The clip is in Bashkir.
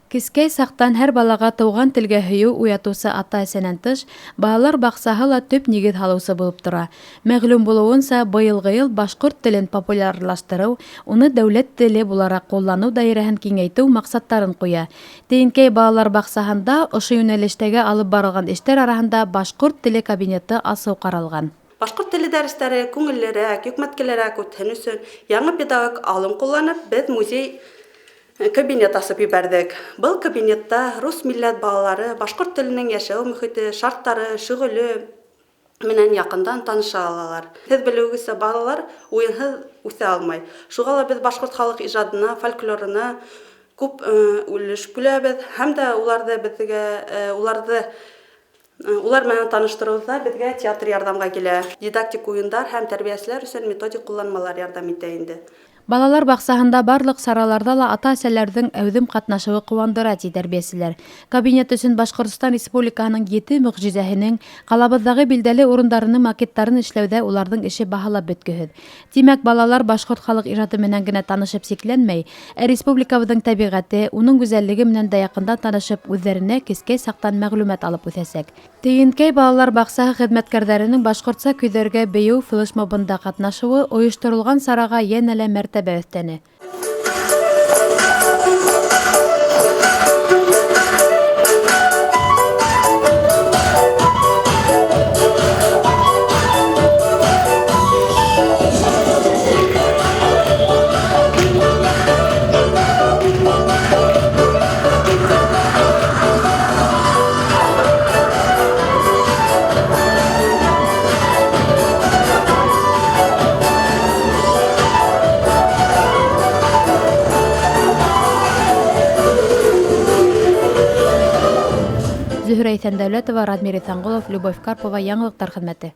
Кескәй саҡтан һәр балаға тыуған телгә һөйөү уятыусы ата-әсәнән тыш, балалар баҡсаһы ла төп нигеҙ һалыусы булып тора. Мәғлүм булыуынса, быйылғы йыл башҡорт телен популярлаштырыу, уны дәүләт теле булараҡ ҡулланыу даирәһен киңәйтеү маҡсаттарын ҡуя. Тейенкәй балалар баҡсаһында ошо йүнәлештәге алып барылған эштәр араһында башҡорт теле кабинеты асыу ҡаралған. Башҡорт теле дәрестәре күңеллерәк, йөкмәткелерәк үтһен өсөн яңы педагог алым ҡулланып, беҙ музей кабинет асып ебәрҙек. Был кабинетта рус милләт балалары башҡорт теленең йәшәү мөхите, шарттары, шөғөлө менән яҡындан таныша алалар. Һеҙ белеүегеҙсә, балалар уйынһыҙ үҫә алмай. Шуға ла беҙ башҡорт халыҡ ижадына, фольклорына күп өлөш бүләбеҙ һәм дә уларҙы беҙгә уларҙы улар менән таныштырыуҙа беҙгә театр ярҙамға килә. Дидактик уйындар һәм тәрбиәселәр өсөн методик ҡулланмалар ярҙам итә инде. Балалар баҡсаһында барлыҡ сараларҙа ла ата-әсәләрҙең әүҙем ҡатнашыуы ҡыуандыра, ти тәрбиәселәр. Кабинет өсөн Башҡортостан Республикаһының ете мөғжизәһенең, ҡалабыҙҙағы билдәле урындарының макеттарын эшләүҙә уларҙың эше баһалап бөткөһөҙ. Тимәк, балалар башҡорт халыҡ ижады менән генә танышып сикләнмәй, ә республикабыҙҙың тәбиғәте, уның гүзәллеге менән дә яҡындан танышып, үҙҙәренә кескәй саҡтан мәғлүмәт алып үҫәсәк. Тейенкәй балалар баҡсаһы хеҙмәткәрҙәренең башҡортса көйҙәргә бейеү флешмобында ҡатнашыуы ойошторолған сараға йәнә лә мәртәбә өҫтәне. Зөһрә Иҫәндәүләтова, Радмир Иҫәнғолов, Любовь Карпова, Яңылыҡтар хеҙмәте.